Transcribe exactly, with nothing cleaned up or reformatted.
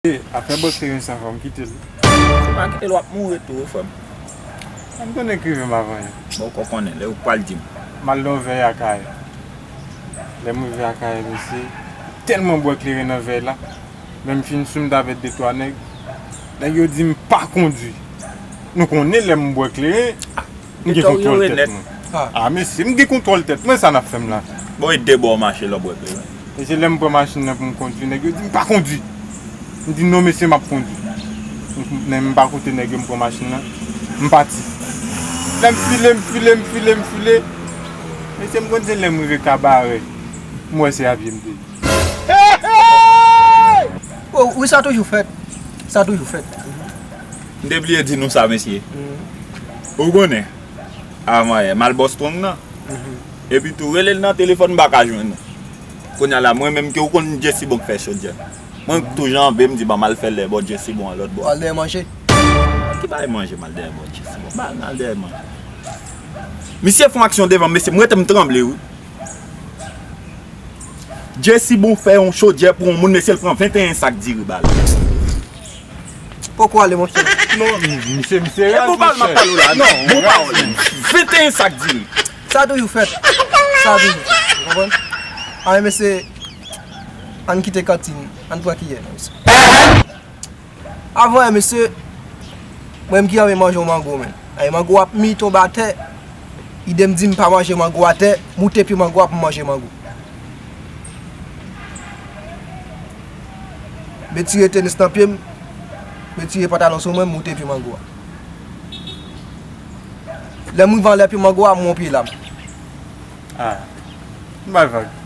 Afè bwè kleren sa, fò m kite l. Se pa kite l, w ap mouri tou wi, frè m. M konnen k rive m avan yo. Bon, ou konnen, lè ou pral di m. M al nan vèy Akayè. Lè m rive Akayè, mesye, tèlman bwè kleren nan vèy la, lè m fin sou m t avèk de twa nèg, nèg yo di m pa kondwi. Nou konnen lè m bwè kleren, m gen kontwòl tèt mwen. Ah, mesye, m gen kontwòl tèt mwen, sa n ap fè m la? Bon, e de bò w mache lè w bwè kleren. Mesye, lè m pran machin nan pou m kondwi, nèg yo di m pa kondwi. M di non, mesye, m ap kondwi. M, m pa koute nèg yo, m pran machin nan, m pati. Lè m file, m file, m file, m file. Mesye, m konn se lè m rive Kabarè, m wè se a pye m te ye. Oh, wi, sa toujou fèt. Sa toujou fèt. M te bliye di nou sa, mesye. Ou konnen, avan yè, m al Boston nan. Epi tou, rele l nan telefòn, m pa ka jwenn li. Kounye a la, mwen menm ke ou konn Jessibon k fè chodyè. Mwen tou janbe, m di, ban m al fè lè bò Jessibon an lòt bò. Al dèyè manje. Ki bagay manje, m al dèyè bò Jessibon? Ba, m al dèyè manje. Misye fè yon aksyon devan m, mesye, m rete m tranble, wi. Jessibon fè yon chodyè pou yon moun, mesye, l pran venteyen sak diri ba l. Poko ale, monchè. Non, misye, misye raz, monchè. E pou pale m ap pale w la, non, bon pawòl. Venteyen sak diri. Sa toujou fèt. Sa toujou fèt. Ou konprann? Amen, mesye, ann kite kantin, ann pran kiyè, non, mesye. Avan yè, mesye, mwen menm ki anvi manje yon mango, men. Ay, mango ap mi tonbe atè. Ide m di m pa manje mango atè, moute pye mango a pou m manje mango. M retire tenis nan pye m, m retire pantalon sou mwen, m moute pye mango a. Lè m rive anlè pye mango a, m wè yon pye lam. Ah, m bay vag.